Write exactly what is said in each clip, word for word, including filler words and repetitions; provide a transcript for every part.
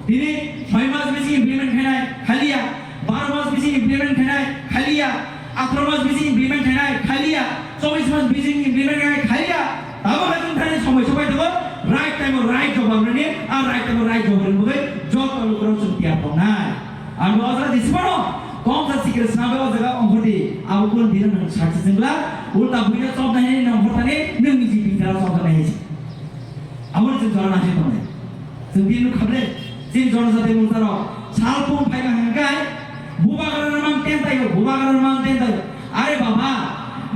Tini soi mas bising implement khainai khaliya, baro mas bising implement khainai khaliya, atharo mas bising implement khainai khaliya, chobis mas bising implement khainai khaliya. Tamo hai chwng thani somoi sobai tongo, right time o right jawab rwni, a right time o right jawab rwni bagwi joto lukurok chwng tiyar tongnai. Ang bo ojra disibano, tongsa sikir sinabe ojra ongkhordi, abo kun dina nang saksa jengla, ulta buina chobnai nang ongkhortani, nang niji bintara chobnai. Aboni chwng jora nasi tongnai. Chwng bini nuk kha ble, chini jonojati mungsa rok sal pung phai kha hwnkhai, bubagra rwmang ten taio, bubagra rwmang ten taio. Are baba,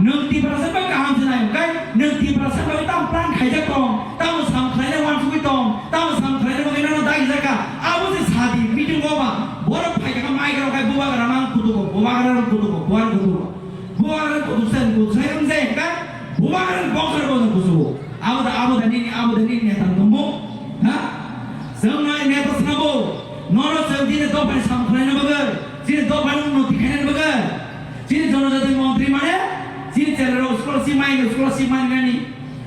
nwng Tiprasa bai kaham se nai hwnkhai, nwng Tiprasa bai tam plan khaijak tong, tamo sam khlaina wansugwi tong, tamo sam khlaina bagwi nono dagi jaka. Abo se sadi meeting o ba, borok phai kha mai rok khai bubagra mang kutuko, bubagra rok kutuko, buar kutuko. Bubagra kutuk sen kutuk sai wng jai hwnkhai, bubagra bongsor bono kusugo. Abo da, abo da nini, abo da nini neta tongmo? Ha? Chwng nai neta swnabo. Nono chwng chini dophani sam khlaina bagwi, chini dophani unnoti khaina bagwi. Chini jonojati montri mane, chini chera rok scholarship mai, scholarship mai nani.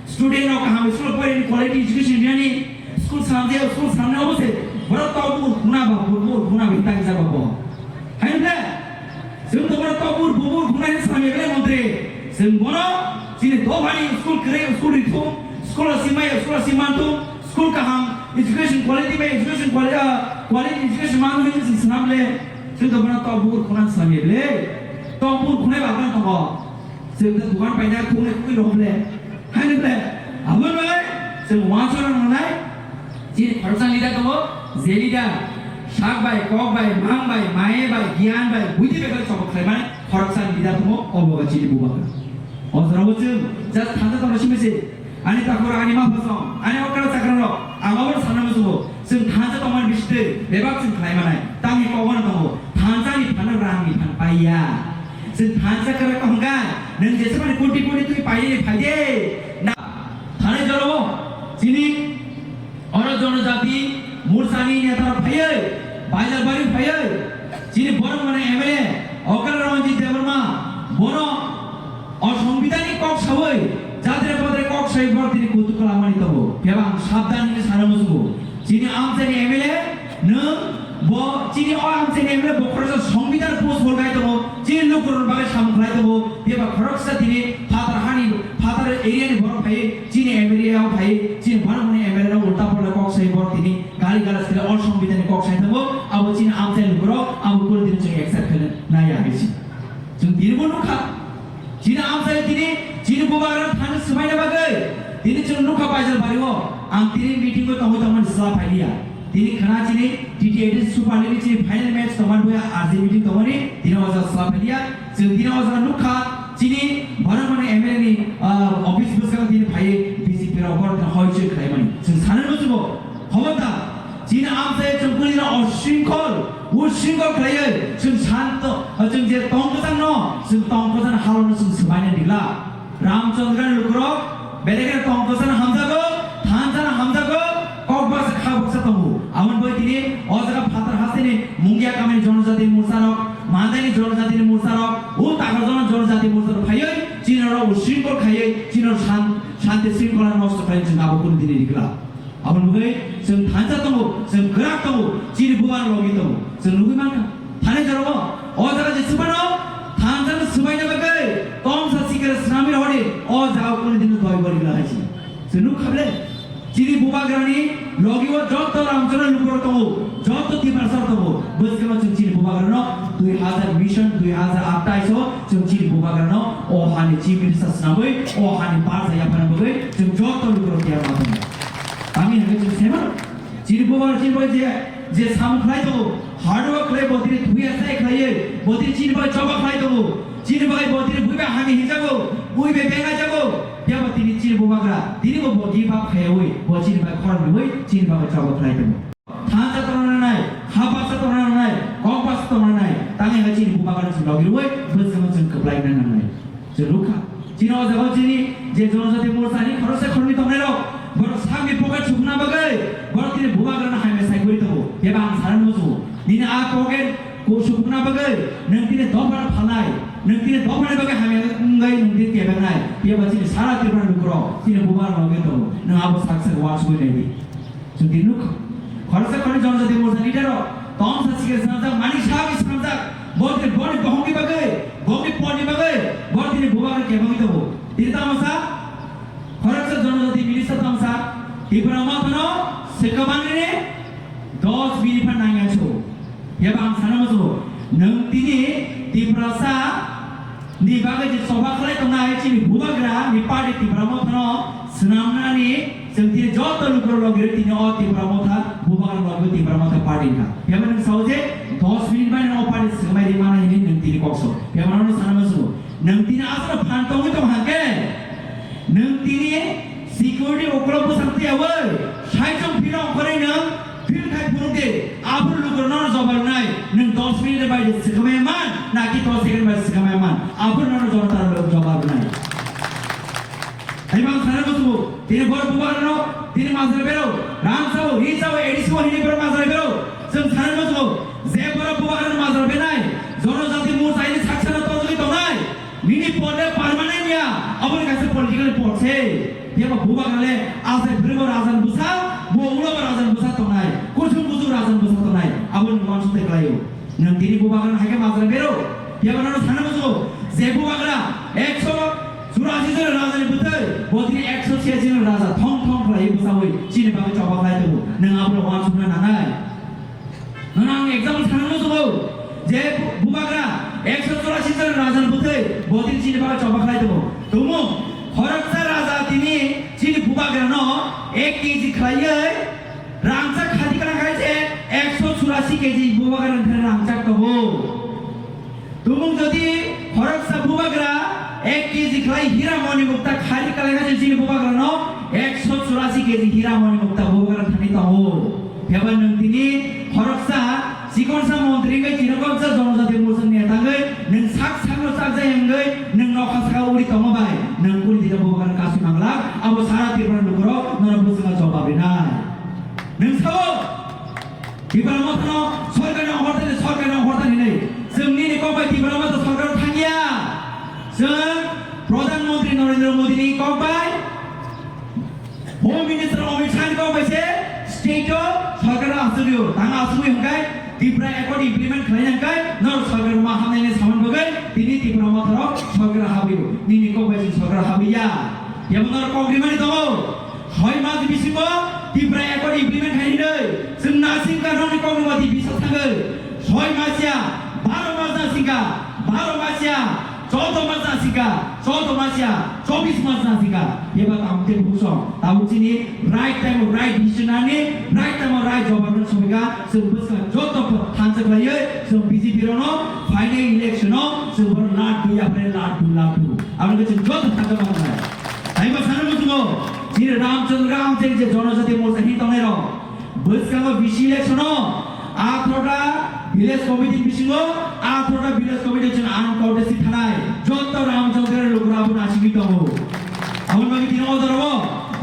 Student rok kaham school pori quality education nani. School samjaya, school samna obo se. Borok tau bur khuna ba, bur bur khuna ba, hitang jaba bo. Hai na? Chwng to bono tobur bubur khunai samya belai montri. Chwng bono chini dophani school kwrwi, school rithum, school o simai, school o simanthum, school kaham, education quality bai education quality, ah, quality education manwi chwng swnam le. Chwng to bono tobur khunai samya belai. Tobur khunai ba kan tongo. Chwng to dukan paina khunai khunai rok le. Haino ble, aboni bagwi chwng uansukna nangnai, chini khoroksa leader tongo, je leader sak bai, kok bai, mang bai, maye bai, giyan bai, buidi bai khe chobok khlaimani khoroksa leader tongo, obo wngkha chini bubagra. O jorao chwng just thansa tongna simi se, ani takhuk rok, ani mapha song, ani okra chakra rok, ang obono sanna muchungo, chwng thansa tongmani bisingtwi bebak chwng khlaimanai, tamni kokno tongo, thansa ni phan rang ni phan paiya. Chwng thansa kwrak tongkha, nwng jesmani koti koti twi painani phaide. Na, thani jorao chini oro jonojati morsani neta phaiwi, Baijalbari phaiwi, chini borok mane M L A Okra Ranjit Debbarma, bono o songbidani kok sawi, jatre patre kok sawi borok tini kutuk klamani tongo. Phiya ba ang sabdan hinwi sana muchungo. Chini amchaini M L A nwng bo chini o amchaini M L A bo khoroksa songbidhan post hol khai tongo, chini lukurokni bagwi samung khlai tongo, bebak khoroksa tini phatar hani, phatar area ni borok phai, chini M L A o phai, chini borok ni M L A no ulta pulta kok sai borok tini gali galas khlai o songbidhan ni kok sai tongo, abo chini amchaini lukurok abo kunu dini chwng accept khlai nai ya hinwi si. Chwng tini bo nukha. Chini amchai tini, chini bubagra thani swmaina bagwi. Tini chwng nukha Baijalbari o. Ang tini meeting o tongwi tongmani sla phailiya. Tini khna chini T T A D C Super League ni chini final match tongmani bagwi R J meeting tongmani. Tini o jaga sla phailiya. Chwng tini o jaga nukha chini borok mani M L A ni, ah, office bwskango tini phaiwi B J P rok borok tini hoi choi khlaimani. Chwng sanani muchungo. Khobordar, chini amchai chwng kunino osringkhol, usringkhol khlaiwi chwng santo, chwng je tong kwchangno, chwng tong kwchang halono chwng swbaina digla. Ramchandrani lukurok, belai kheno tong kwchangno hamjago, thansano hamjago, kok baksa kha baksa tongo. Aboni bagwi tini o jaga phatar hasteni Mungia kamini jonojati morsarok, Mandaini jonojatini morsarok, o Takarjala jonojati morsarok phaiwi chini oro usringkhol khaiwi chini oro san-, shanti sringkhola nosto khlaiwi chwng abo kunu dini digla. Aboni bagwi chwng thansa tongo, chwng kwrak tongo, chini bubar logi tongo. Chwng nugwi mankha, thani jorao o jaga je swbano thansa no swbaina bagwi tongsa sikira swnamwi rohordi, o jaga kunu dino doi gori gla hai si. Chwng nukha ble, chini bubagrani logi o joto ramchana lukurok tongo, joto Tiprasa tongo. Bwskangno chwng chini bubagrano dui hazar mission, dui hazar atais o chwng chini bubagrano o hani chief minister swnamwi, o hani barsa yaphana bagwi chwng joto lukurok tiyar ma tongo. Tamni hwnwi chwng saiman, chini bubar chini bai je, je samung khlai tongo, hard work khlai, botiri thuya sai khlaiwi, botiri chini bai choba khlai tongo, chini bai botiri bui bai hani hinjago, bui bai bengai jago, phiya bo tini chini bubagra, tini bo bo give up khaiwi, bo chini bai khorang rwi, chini bai choba khlai tongo. Thansa tongna nangnai, ha baksa tongna nangnai, kok baksa tongna nangnai, tangwi hai chini bubagrano chwng logi rwi, bwskango chwng kwplai na nangnai. Chwng nukha. Chini o jaga chini je jonojati morsani khoroksa khoroknwi tongnairok, borok sakni pocket sukna bagwi, borok tini bubagrano hamya sai kwrwi tongo. Phiya ba ang sana muchungo. Nini a pocket ko sukna bagwi, nwng tini dopha phalnai, nwng tini dophani bagwi hamya wngwi nwng tini kebernai. Phiya ba chini sara Tripura lukurok, chini bubagrano wngwi tongo. Nwng abo sak sak uansugwi naidi. Chwng tini nukha. Khoroksa khoroknwi Jonojati Morcha leader rok tongsa sikir swnamjak, Manik Saha bai swnamjak, bo tini boni bohongni bagwi, boni porni bagwi, bo tini bubagra kebangwi tongo. Tini tamo sa, khoroksa Jonojati minister tamo sa, Tipra Mothano swkang manwini dos minute phan nangya so. Phiya ba ang sana muchungo, nwng tini Tiprasa ni bagwi je choba khlai tongnai chini bubagra ni party Tipra Mothano swnamnani chwng tini joto lukurok logirwi tini o Tipra Motha bubagra logirwi Tipra Motha party wngkha. Phiya ba nwng sao je dos minute bai no o party swkangmai ri mana hinwi nwng tini kok so. Phiya ba nono sana muchungo, nwng tini aswk phan tongwi tong hwnkhe, nwng tini security ukolog bwsang twiyawi saichung phino ongkhorwi nwng Phil khai phunuk di, aphuru lukurokno jobab rwnai, nwng dos minute bai de swkangmaya man, naki dos second bai swkangmaya man, aphuru nono jonota rok jobab rwnai. Tei bang sana muchungo, tini borok bubagrano, tini majra bero, rang sao, ri sao, A D C o hini borok majra bero, chwng sana muchungo, je borok bubagrano majra benai, Jonojati Morcha ini saksana tojogwi tongnai, nini pod le permanent ya, aboni kaisa political pod se. Phiya ba bubagra le asai bwrwi bo rajan bwsa, bo ulo bo rajan bwsa tongnai, kuchuk kuchuk rajan bwsa tongnai, abo nwng uansuk tei khlaio. Nwng tini bubagra no hai khe majra bero, phiya ba nono sana muchungo, je bubagra ekso churasi jon raja ni bwtwi, bo tini ekso chhiyasi jon raja thong thong khlaiwi bwsawi chini bagwi choba khlai tongo, nwng abo no uansukna nangnai. Nono ang example sana muchungo je bubagra ekso churasi jon raja ni bwtwi bo tini chini bagwi choba khlai tongo. Tumung khoroksa raja tini chini bubagrano ek K G khlaiwi rangchak khati kana khai se ekso churasi K G bubagra ni thani rangchak tongo. Tumung jodi khoroksa bubagra ek K G khlai hira moni mukta khari kalai kha chini bubagra no ekso churasi K G hira moni mukta bubagra thani tongo. Phiya ba nwng tini khoroksa chikonsa montri wngwi chini khoroksa Jonojati Morcha neta wngwi nwng sak sakno chakjai wngwi nwng nokha saka uri tongo bai nwng kuri dina bubagra kasui manglak abo sara Tripura lukurok nono bwswkang jobab rinai. Nwng sao? Tipra Mothano sorkarni ongkhortani, sorkarni ongkhortani hinwi. Chwng nini kok bai Tipra Motha sorkaro thangya. Chwng Pradhan Mantri Narendra Modini kok bai, Home Minister Amit Shahni kok bai se state o sorkaro asugio. Tang asugwi hwnkhe Tipra Accord implement khlaina hwnkhe norok sorkar ma hamnaini samani bagwi tini Tipra Motharok sorkar habio. Nini kok bai chwng sorkar habiya. Yabo norok kok rimani tongo. Soi mas bisingo Tipra Accord implement khai hinwi chwng nasingkha nokni kokno wati bisa thangwi. Soi mas ya, baro mas nasingkha, baro mas ya, choudo mas nasingkha, choudo mas ya, chobis mas nasingkha. Eba tamo tei buksong, tabuk chini right time o right decision nani, right time o right jobab no somoika, chwng bwskang joto thansa khlaiwi, chwng B J P rokno final election o chwng bono laddu yapre laddu laddu. Aboni khe chwng joto thansa manai. Taibo sana muchungo, chini Ramchandra Amcheng je Jonojati Morcha hin tongnai rok. Bwskango B C election o atharota village committee bisingo, atharota village committee chwng uncontested thanai. Joto Ramchandra lukurok abo nasigwi tongo. Aboni bagwi tini o jorao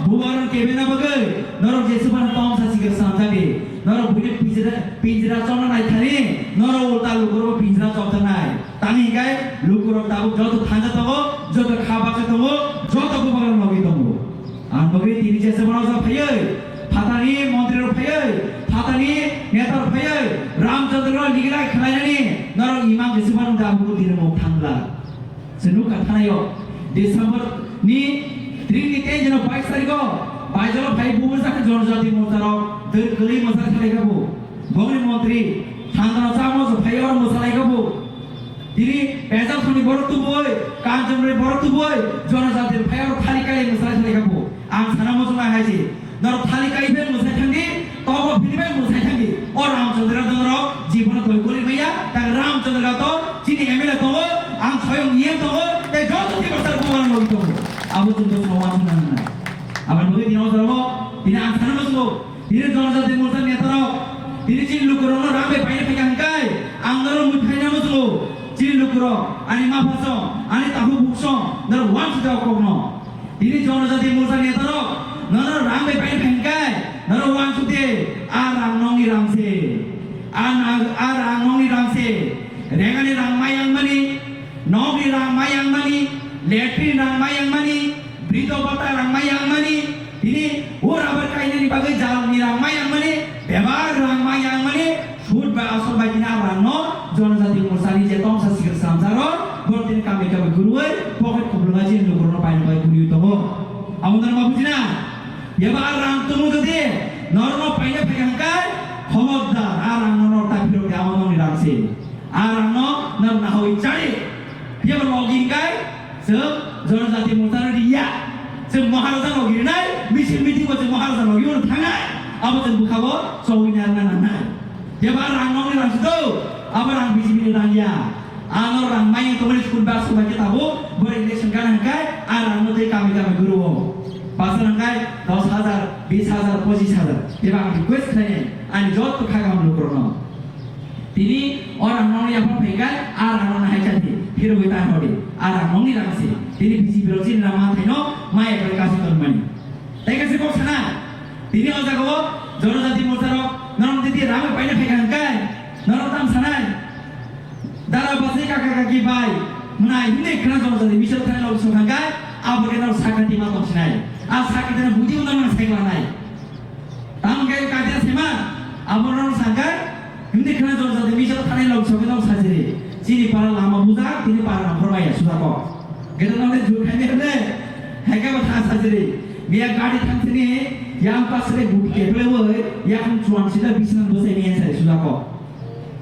bubagrano kebengna bagwi norok jeswk phano tongsa sikir swnamjagwi. Norok buini pinjra, pinjra chopna naithani, norok ulta lukurokbo pinjra chopjaknai. Tani hinkhe lukurok tabuk joto thangsa tongo, joto kha baksa tongo, joto bubagrano logi tongo. Ang bagwi tini jesa bono sa phaiwi, phatani montri rok phaiwi, phatani neta rok phaiwi, Ramchandra rok ligirai khwlainani norok imang jesa bono da buku tini mok thangla. Senu kathanayo December ni tring ni ten jeno bais tarikh o Baijalo phai bubu sa Jonojati Morcha rok dei kwlwi mwsa khlai kha bu. Bongni montri Santana Chakma so phai oro mwsa lai kha bu. Tini Pecharthani borok tubui, Kanchanpuri borok tubui, Jonojati phai oro thali kai mwsai thali kha bu. Ang sana muchung nai hai se. Norok thali kai bai mwsai thangdi, tobo phini bai mwsai thangdi. O Ramchandra norok jibono doi guli maya, tang Ramchandra to chini M L A tongo, ang soyong E M tongo, tei joto Tiprasa rok bubagrano logi tongo. Abo chwng to sawan nang nai. Aboni bagwi tini o jorao, tini ang sana muchungo, Tini Jonojati Morcha neta rok, tini chini lukurokno rang bai paina phaikha hwnkhe, ang norok mui phaina muchungo, chini lukurok, ani mapha song, ani takhuk buk song, norok uansukjak kokno. Tini Jonojati Morcha neta rok, norok rang bai paina phaikha hwnkhe, norok uansuk di, a rang nokni rang se, a na-, a rang nokni rang se, rengani rang mayang mani, nokni rang mayang mani, latrine rang mayang mani, Bridho bhata rang mayang mani, tini o rubber kainani bagwi jalni rang mayang mani, bebak Food bai asol bai tini a rangno Jonojati Morchani je tongsa sikir slamjaro, borok tini kami kami gurui pocket kuplunga je lukurokno paina bai guriui tongo. Amo dano ma bujina? Yaba a rang tumu jodi norokno paina phai hangkai, khobordar a rangno norok ta phirok di, amo nongni rang se. A rangno norok nahaui chari. Phiya ba logi hingkai chwng Jonojati Morchano riya. Chwng Maharaja logi rinai, misil meeting bo chwng Maharaja logi oro thangnai. Abo chwng bwkhao chowui narwkna nangnai. Phiya ba rang nokni rang se do, abo rang B J P ni rang ya. Ano rang maya tongmani school bus bai khe tabuk, bo election gana hingkai, a rang no tei kami kami guru o. Basa nangkai dos hajar, bis hajar, pochis hajar. Phiya ba ang request khlainai, ani jotto kha kaham lukurokno. Tini o rang nokni yaphang phaikai, a rang nokni hai chati, phirogwi ta hodi, a rang nokni rang se. Tini B J P rok chini rang manthaino maya bai kasu tonmani. Tei kaisa kok sana, tini o jaga o Jonojati Morcha rok norok titi rang bai paina phaikha hingkai, norok tam sanai. Dara bwsai kaka kaki bai, mwnai hwnwi khna Jonojati Morcha thani rok songkha hingkai, abo khe norok sakati ma tongsinai. A sakati no budi wngna nang sai klanai. Tamo khe kaisa sema, abo norok sangkha, hindi khna Jonojati Morcha thani lok soke nok sajiri. Chini para lama bujak, tini para nang phormaya sujako. Gede nang le jur khaini hene, heke ba tha sajiri. Miya gari thang sini, yang pas sini but ke pele woi, yang chuan sida bisnan bosai miya sai sujako.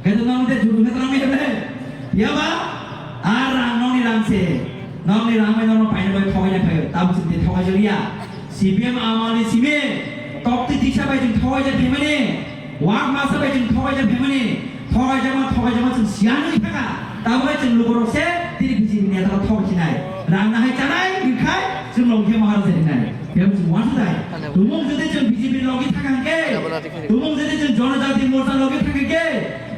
Kaitor nang de juru khe tang mene. Yaba? A rang nokni rang se. Nokni rang bai nokno paina bai thogai na phaio. Tabuk chwng de thogai joliya. C P M amani simi. Tokti tiksa bai chwng thogai ja phaimani. Wak masa bai chwng thogai ja phaimani. Thogai jama, thogai jama chwng siya nwi thaka. Tabuk bai chwng lukurok se tini B J P neta rok thogai chinai. Rang nahai chanai, rikha, chwng logikhe Maharaj rinai. Khe chwng uansuknai. Tumung jodi chwng B J P logi thangkha khe, tumung jodi chwng Jonojati Morcha logi thangkha khe,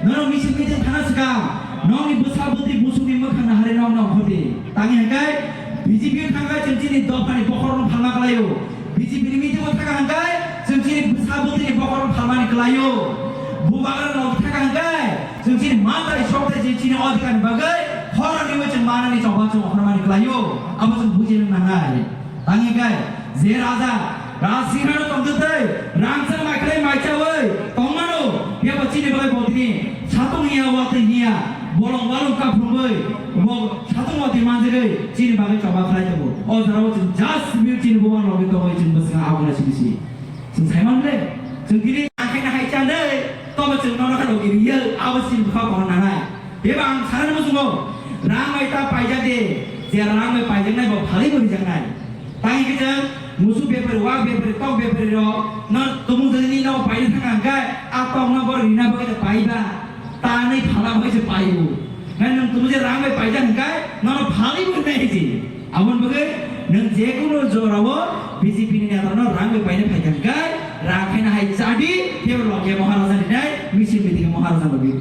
norok misil meeting thangna swkang, nokni bwsa bwtwi busukni mwkhang nahari nok nok hoti. Tangwi hwnkhe B J P thangkha chwng chini dophani bokhorokno phalma khlaio. B J P ni meeting o thangkha hwnkhe chwng chini bwsa bwtwini bokhorokno phalmani khlaio. Bubagra logi thangkha hwnkhe chwng chini mantai soktai je chini odhikarni bagwi khoroknwi chwng manani choba chwng okhormani khlaio. Abo chwng bujina nangnai. Tangwi khe je raja, rajsingha no tongtwtwi, rangchak maikhlai maichawi tongmano, phiya bo chini bagwi bo tini satung hiya, watwi hiya, bolong balong kaphungwi, bo satung watwi manjagwi chini bagwi choba khlai tongo. O jorao chwng just simi chini bubagra logi tongwi chwng bwswk aboni simi simi. Chwng sai man le, chwng tini nangkhaina hai chanwi, tobo chwng nono kha logi riya, abo chini bwkha kono nanai. Beba ang sanani muchungo, rang bai ta paijak de, je rang bai paijaknai bo phalwi bo rijaknai. Tangwi khe chwng musu bepari, wak bepari, tok bepari rok no tumung jani ni nogo paina thangkha hwnkhe, a tok no borok rina bagwi ta paiba, tanwi phala bagwi se paio. Nai nwng tumung je rang bai paijak hwnkhe, nono phalwi bo rinai hai se. Aboni bagwi nwng je kunu jorao B J P ni neta rokno rang bai paina phaikha hwnkhe, rang khaina hai chadi, tei bo logia Maharaja ni nai, misil meeting Maharaja logi.